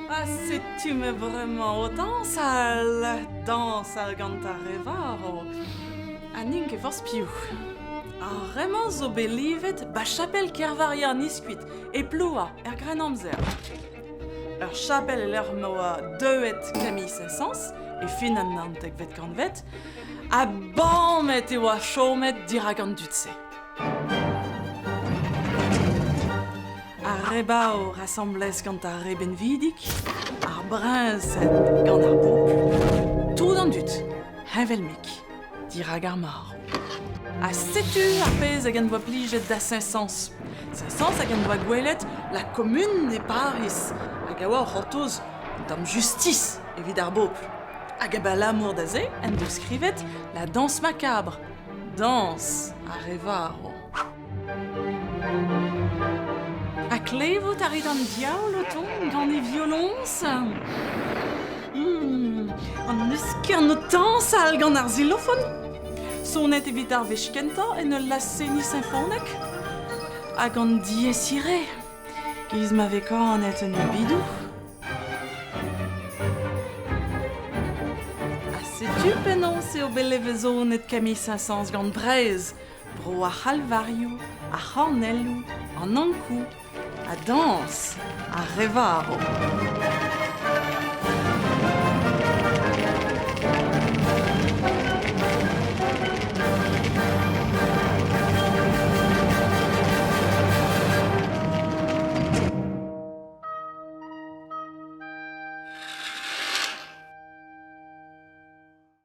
Ha setu me bremañ o dañsal, dañsal gant ar re varv. Ha n'int ket forzh piv. Ar re-mañ zo bet livet 'ba chapel Kervaria an Iskuit, e Plouha, er Grennamzer. Ur chapel e-lec'h ma oa deuet Camille Saint-Saëns, e fin an naontekvet kantved, ha bamet e oa chomet dirak an dud-se. Ar re baour asambles gant ar re benvidik, ar briñsed gant ar bobl, tout an dud, heñvel-mik, dirak ar marv. Ha setu ar pezh hag en doa plijet da Saint-Saëns. Saint-Saëns hag en doa gwelet la Commune e Pariz hag a oa o c'hortoz un tamm justis evit ar bobl. Hag abalamour da se en deus skrivet La danse macabre, dañs ar re varv. Ha klevout a rit an diaoul o tont gant e violoñs? An eskern o tañsal gant ar xylofon? Sonet evit ar wech kentañ en ul laz-seniñ sinfonek? Hag an diaesire, giz ma vez kanet un obidoù? Ha setu penaos eo bet levezonet Camille Saint-Saëns gant Breizh, bro ar c'halvarioù, ar c'hornelloù, an Ankoù, ha dañs ar re varv.